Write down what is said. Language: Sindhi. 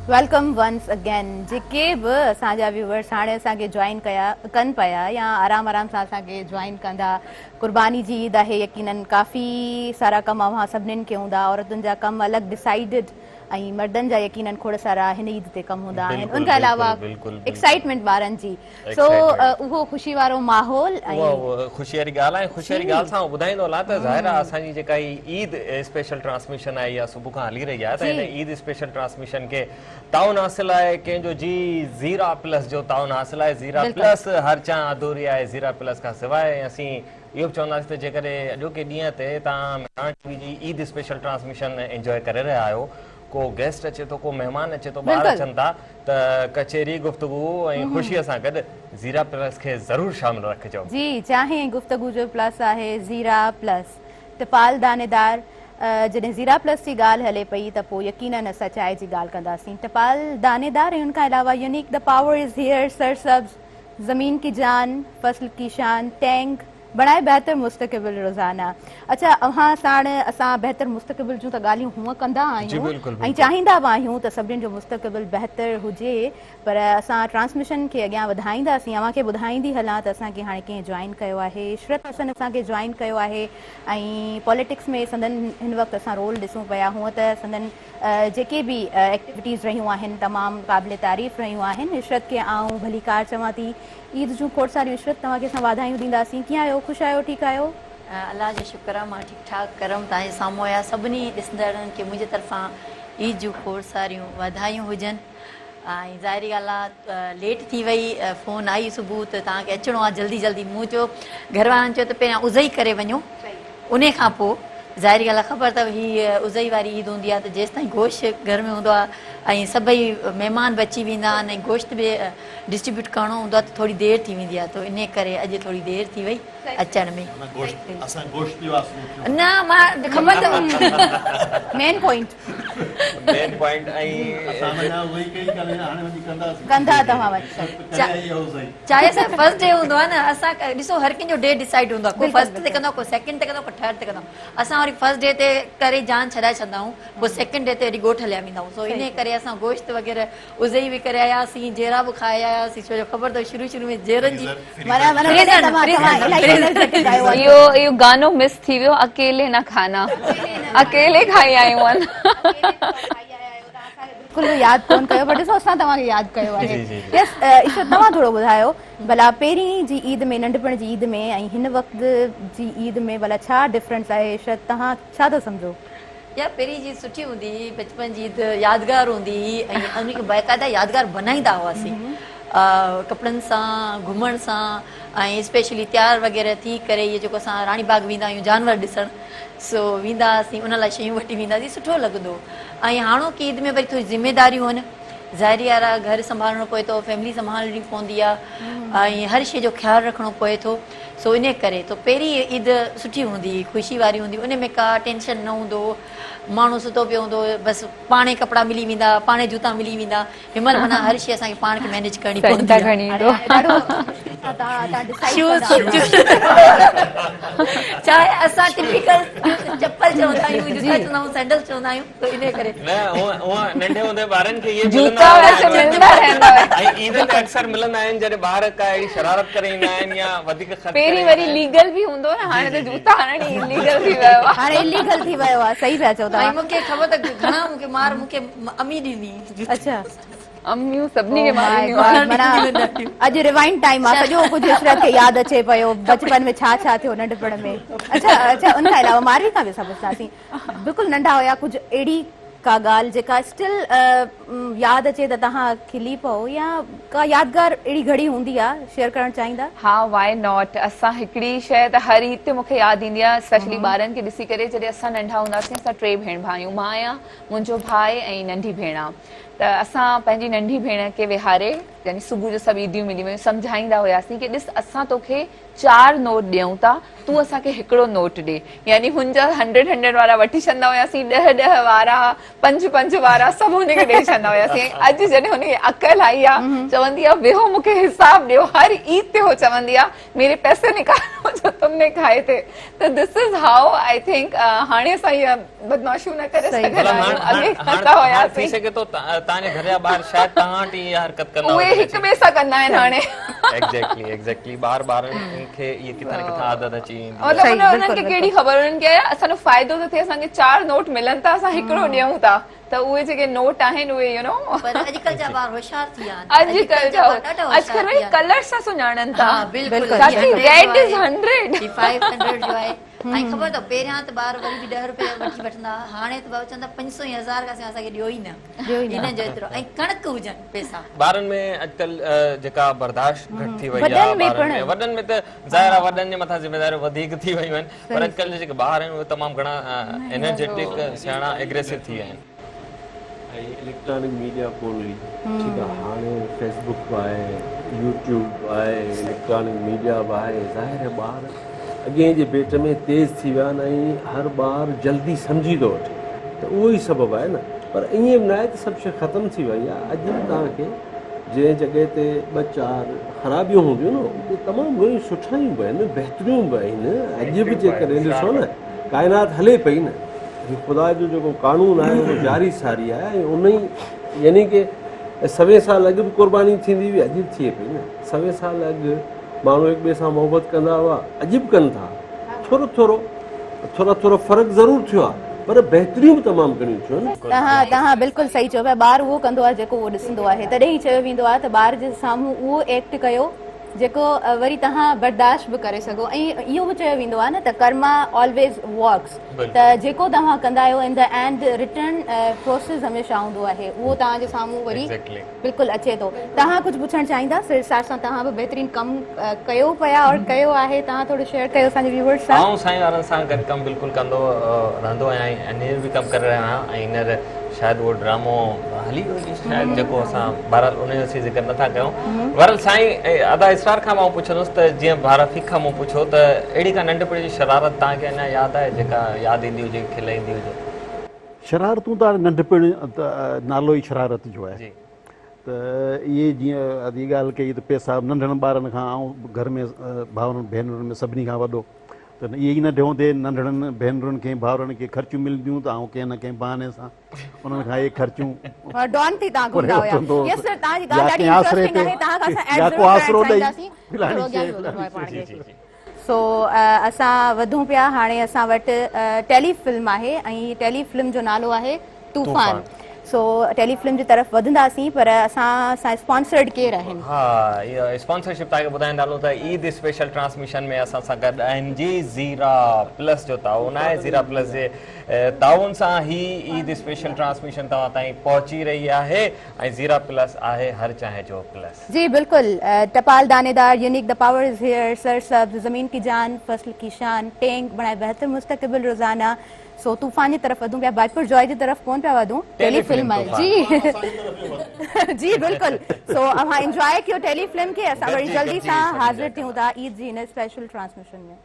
Welcome once again جيڪي به اسان جا ويوئرس هاڻي اسان کي جوائن ڪيا ڪن پيا يا آرام آرام سان اسان کي جوائن ڪندا قرباني جي عيد آهي يقينن ڪافي سارا ڪم اوهان سڀنين کي هوندا عورتن جا ڪم الڳ ڊسائيڊڊ ۽ مردن جا يقينن کوڙ سارا هن عيد تي ڪم هوندا آهن ان کان علاوه ايڪسائٽمينٽ ٻارن جي سو اهو خوشي وارو ماحول ۽ اهو خوشي واري ڳالهه آهي خوشي واري ڳالهه سان ٻڌائيندو هلان ته ظاهر آهي اسان جي جيڪا هي عيد اسپيشل ٽرانسميشن آهي اها صبح کان هلي رهي آهي ته هن عيد اسپيشل ٽرانسميشن کي تعاون حاصل آهي ڪنهن جو جي زيرا پلس جو تعاون حاصل آهي زيرا پلس هر چانهه اڌوري آهي زيرا پلس کان سواء ۽ اسين اهو به چونداسين ته جيڪڏهن اڄوڪي ڏينهن تي توهان مهراڻ ٽي وي جي عيد اسپيشل ٽرانسميشن انجوائي ڪري رهيا آهيو ڪو گيسٽ اچي ٿو ڪو مهمان اچي ٿو ٻار اچن ٿا ته ڪچهري گفتگو ۽ خوشيء سان گڏ زيرا پلس کي ضرور شامل رکجو. جي چانهه ۽ گفتگو جو پلس آهي زيرا پلس ٽپال دانيدار جڏهن زيرا پلس جي ڳالهه هلي پئي ته پوء يقينن اسان چانهه جي ڳالهه ڪنداسين ٽپال دانيدار ۽ ان کان علاوه يونيڪ the power از هيئر سرسبز زمين ڪي جان فصل ڪي شان ٽينگ بڻائي بهتر مستقبل روزانه اڇا اوهان ساڻ اسان بهتر مستقبل جون ته ڳالهيون هونء ڪندا آهيون ۽ چاهيندا به آهيون ته سڀني جو مستقبل بهتر هجي پر اسان ٽرانسميشن کي اڳيان وڌائينداسين اوهان کي ٻڌائيندي هلان ته اسان کي هاڻي ڪنهن جوائن ڪيو آهي عشرت حسن اسان کي جوائن ڪيو آهي ۽ پاليٽڪس ۾ سندن هن وقت اسان رول ڏسون پيا هونء ته سندن جيڪي به ايڪٽيوٽيز رهيون آهن تمام قابل تعريف رهيون آهن عشرت کي آئون ڀليڪار چوان ٿي عيد جون کوڙ ساريون عشرت توهان کي اسان واڌايون ڏينداسين ڪيئن آهيو خوش آهيو ٺيڪ آهيو. الله جو شڪر آ مان ٺيڪ ٺاڪ ڪرم توهان جي سامهون آهيان سڀني ڏسندڙن کي منهنجي طرفان عيد جون کوڙ ساريون واڌايون هجن ۽ ظاهري ڳالهه آ ليٽ ٿي وئي فون آئي صبح ته توهان کي اچڻو آ جلدي جلدي مون چيو گهر وارن چيو ته پهريان عزئي ڪري وڃو انهي کان پوء ظاهري ڳالهه آ خبر اٿو هي عزئي واري عيد هوندي آ ته جيستائين گوشت گهر ۾ هوندو آ ۽ سڀئي مهمان به اچي ويندا آهن ۽ گوشت به ڊسٽريبيوٽ ڪرڻو هوندو آ ته ٿوري دير ٿي ويندي آ ته انهي ڪري اڄ ٿوري دير ٿي وئي اچڻ ۾. اسان گوشت جو آسرو ٿيو. نه مان خبر اٿو. Main point. مين پوائنٽ ۽ اسان اڃا اهو ئي ڪئي ڪانهي هاڻي وڃي ڪنداسين. ڪندا توهان وڃي. ڪري آئي اهو صحيح. چاهي اسان فرسٽ ڊي هوندو آهي نه اسان ڏسو هر ڪنهن جو ڊي ڊسائيڊ هوندو آهي ڪو فرسٽ تي ڪندو آهي ڪو سيڪنڊ تي ڪندو آهي ڪو ٿرڊ تي ڪندو آهي اسان وري فرسٽ ڊي تي ڪري جان ڇڏائي ڇڏندا آهيون پوء سيڪنڊ ڊي تي وري ڳوٺ هليا ويندا آهيون سو انهي ڪري اسان گوشت وغيره ازئي به ڪري آياسين جيرا به کائي آياسين ڇو جو خبر اٿو شروع شروع ۾ جيرن جي اهو اهو گانو مس ٿي ويو اڪيلي نه کانا اڪيلي کائي آيون آهن. بلڪل به ياد ڪون ڪيو پر ڏسو اسان توهان کي ياد ڪيو آهي يس عشرت توهان ٿورو ٻڌايو ڀلا پهرين جي عيد ۾ ننڍپڻ جي عيد ۾ ۽ هن وقت جي عيد ۾ ڀلا ڇا ڊفرنس آهي عشرت توهان ڇا ٿا سمجهو؟ يار پهرين جي سٺي هوندي هئي بچپن جي عيد يادگار هوندي هئي ۽ ان کي باقاعده يادگار بنائيندا هئاسين ڪپڙن سان گهمڻ سان ۽ اسپيشلي تيار وغيره ٿي ڪري اهي جيڪو اسان راڻي باغ ويندا آهيون جانور ڏسڻ سو ويندا هئاسين ان لاء شيون وٺي ويندا هئاسين سٺو لڳندو هو ۽ هاڻوڪي عيد ۾ وري ٿوري ذميداريون آهن ظاهري ڳالهه آهي گهر سنڀالڻو پوي ٿو فيملي سنڀالڻي پوندي آهي ۽ هر شيء جو خيال رکڻو پوي ٿو سو انهي ڪري ته پهرين عيد سٺي هوندي هئي خوشي واري هوندي هئي ان ۾ ڪا ٽينشن نه هوندو هو ماڻهو ستو پيو هوندو هو بس پاڻهي ڪپڙا ملي ويندا پاڻهي جوتا ملي ويندا هن مهل معنيٰ هر شيء اسان کي پاڻ کي مينيج ڪرڻي پوندي آهي. چاهي اسان ٽپيڪل چپل چوندا آهيون جوتا چوندا آهيون سينڊل چوندا آهيون ته انهي ڪري. نه هونء ننڍي هوندي ٻارن کي اهي جوتا ويسي ملندا رهندا هيا. ۽ عيد تي اڪثر ملندا آهن جڏهن ٻار ڪا اهڙي شرارت ڪري ايندا آهن يا وڌيڪ خرچ ڪري پهرين وري ليگل به هوندو هو نه هاڻي ته جوتا هڻڻ ئي اليگل ٿي ويو آهي. هاڻي اليگل ٿي ويو آهي صحيح پيا چئو ۽ توهان. مون کي خبر ته گهڻا مون کي مار مون کي امي ڏيندي هئي. اڇا. اميون سڀني کي مار ڏينديون هيون. اڄ ريوائنڊ ٽائيم آ سڄو ڪجهه عشرت کي ياد اچي پيو بچپن ۾ ڇا ڇا ٿيو ننڍپڻ ۾. اڇا اڇا ان کان علاوه ماروي کان به اسان پڇنداسين بلڪل ننڍا هيا ڪجهه اهڙي ڪا ڳالهه جيڪا اسٽل ياد اچي ته توهان کلي پئو يا ڪا يادگار اهڙي گهڙي هوندي آ شيئر ڪرڻ چاهيندا؟ ها وائي not اسان هڪڙي شيء ته هر عيد تي مونکي ياد ايندي آ اسپيشلي ٻارن کي ڏسي ڪري جڏهن اسان ننڍا هونداسين اسان ٽي ڀيڻ ڀاء آهيون مان آهيان منهنجو ڀاء ۽ ننڍي ڀيڻ آ ته اسان پنهنجي ننڍي ڀيڻ کي ويهاري يعني صبح جو سڀ عيديون ملي ويون سمجهائيندا هياسين ڪي ڏس اسان توکي چار نوٽ ڏيون ٿا تون اسان کي هڪڙو نوٽ ڏي يعني هن جا هنڊريڊ هنڊريڊ وارا وٺي ڇڏندا هياسين ڏهه ڏهه وارا پنج پنج وارا سڀ هن کي ڏئي ڇڏندا هياسين ۽ اڄ جڏهن هن کي عقل آئي آ چوندي آ ويهو مون کي حساب ڏيو هر عيد تي هو چوندي آ ميري پئسي نڪالو جو تم ني کائي ٿي ته this is how I think هاڻي اسان اها بدمعاشيون نه ڪري سگهندا آهيون اڳي ڪندا ٿي هياسين. سگهي ٿو توهان جي گهر جا ٻار شايد توهان وٽ ئي اها حرڪت ڪندا اهي هجن هڪ ٻئي سان ڪندا آهن هاڻي. ايگزيڪٽلي ايگزيڪٽلي ٻار ٻارن کي اهي ڪٿان نه ڪٿان عادت اچي ويندي مطلب آهي. ان انهن کي ڪهڙي خبر انهن کي اسان جو فائدو ٿو ٿئي اسان کي چار نوٽ ملن ٿا اسان هڪڙو ڏيون ٿا ته اهي جيڪي نوٽ آهن اهي يو نو. پر اڄڪلهه جا ٻار هوشيار ٿي ويا آهن. اڄڪلهه جا اڄڪلهه وري ڪلر سان سڃاڻن ٿا. ها بلڪل چاچي ريڊ از 100. هي 500 جو آهي. ۽ خبر اٿو پهريان ته ٻار وري به ڏهه روپيه وٺي وٺندا هئا هاڻي ته بابا چوندا 500 ۽ 1000 کان سواء اسان کي ڏيو ئي نه انهن جو ايترو ۽ ڪڻڪ هجن پئسا. ٻارن ۾ اڄڪلهه جيڪا برداشت گهٽ ٿي وئي آهي ٻارن ۾ وڏن ۾ ته ظاهر آهي وڏن جي مٿان ذميداريون وڌيڪ ٿي ويون آهن پر اڄڪلهه جا جيڪي ٻار آهن اهي تمام گهڻا انرجيٽڪ سياڻا اگريسو ٿي ويا آهن. ۽ اليڪٽرانڪ ميڊيا ڪونه هئي ٺيڪ آ هاڻي فيسبڪ به آهي يوٽيوب به آهي اليڪٽرانڪ ميڊيا به آهي ظاهر آهي ٻار اڳئين جي ڀيٽ ۾ تيز ٿي ويا آهن ۽ هر ٻار جلدي سمجهي ٿو وٺي ته اهو ئي سبب آهي نه پر ائين به ناهي ته سڀ شيء ختم ٿي وئي آهي اڄ به توهان کي جنهن جڳهه تي ٻه چار خرابيون هونديون نه اتي تمام گهڻيون سٺايون به آهن بهتريون به آهن اڄ به جيڪڏهن ڏسو نه ڪائنات هلي پئي نه هي خدا جو جيڪو قانون آهي اهو جاري ساري آهي ۽ ان ئي يعني ڪي سوين سال اڳ به قرباني ٿيندي هئي اڄ به ٿئي پئي نه سوين سال اڳ ماڻهو هڪ ٻئي سان محبت ڪندا هئا اڄ به ڪن ٿا ٿورو ٿورو ٿورو ٿورو فرق ضرور ٿيو آهي پر بهتريون به تمام گهڻيون ٿيون آهن. توهان توهان بلڪل صحيح چيو پيا ٻار اهو ڪندو آهي جيڪو اهو ڏسندو آهي تڏهن ئي چيو ويندو آهي ته ٻار جي سامهون اهو ايڪٽ ڪيو جيڪو وري توهان برداشت به ڪري سگهو ۽ اهو به چيو ويندو آهي نه ته ڪرما آلويز ورڪس ته جيڪو توهان ڪندا آهيو in the end return process هميشه هوندو آهي اهو توهان جي سامهون وري بلڪل اچي ٿو توهان ڪجهه پڇڻ چاهيندا سر سار سان توهان به بهترين ڪم ڪيو پيا اور ڪيو آهي توهان ٿورو شيئر ڪيو اسان جي ويورز سان. آئون سائين وارن سان گڏ ڪم بلڪل ڪندو رهندو آهيان ۽ هينئر به ڪم ڪري رهيو آهيان ۽ هينئر شايد اهو ڊرامو هلي ويو هجي شايد جيڪو اسان بهرحال ان جو اسين ذڪر نٿا ڪيون بهرحال سائين ادا اسرار کان آئون پڇندس ته جيئن ڀاء رفيق کان مون پڇيو ته اهڙي ڪا ننڍپڻ جي شرارت توهان کي اڃا ياد آهي جيڪا ياد ايندي هجي کل ايندي هجي؟ شرارتون ته هاڻي ننڍپڻ ته نالو ئي شرارت جو آهي ته اهي جيئن ادي ڳالهه ڪئي ته پئسا ننڍڙن ٻارن کان آئون گهر ۾ ڀائرن ڀينرن ۾ سڀني کان وڏو ته اهي ئي ننڍي هوندي ننڍڙن ڀينرن کي ڀائرن کي خرچيون ملنديون ته آئون ڪنهن نه ڪنهن بهاني سان انهن کان اهي خرچيون ڊان ٿي تان گهمندا هيا يس سر تان جي ڳالهه ڏاڍي انٽريسٽنگ آهي تان کان اسان ايڊ ضرور ڪرائڻ چاهينداسين ٿورو اڳيان به وڌڻو آهي پاڻ کي سو اسان وڌون پيا هاڻي اسان وٽ ٽيلي فلم آهي ۽ ٽيلي فلم جو نالو آهي طوفان سو ٽيلي فلم جي طرف وڌنداسين پر اسان سان اسپانسرڊ ڪير آهن؟ ها اها اسپانسرشپ توهان کي ٻڌائيندا هلون ته عيد اسپيشل ٽرانسميشن ۾ اسان سان گڏ آهن جي زيرا پلس جو تعاون آهي زيرا پلس جي تعاون سان هي عيد اسپيشل ٽرانسميشن توهان تائين پهچي رهي آهي ۽ زيرا پلس آهي هر چانهه جو پلس. جي بلڪل ٽپال دانيدار unique the power is here سرسبز زمين ڪي جان فصل ڪي شان ٽينگ بڻائي بهتر مستقبل روزانه سو طوفان جي طرف وڌون پيا بائپر جوائي جي طرف ڪون پيا وڌون ٽيلي فلم آهي جي جي بلڪل سو اوهان انجوائي ڪيو ٽيلي فلم کي اسان وري جلدي سان حاضر ٿيون ٿا عيد جي هن اسپيشل ٽرانسميشن ۾.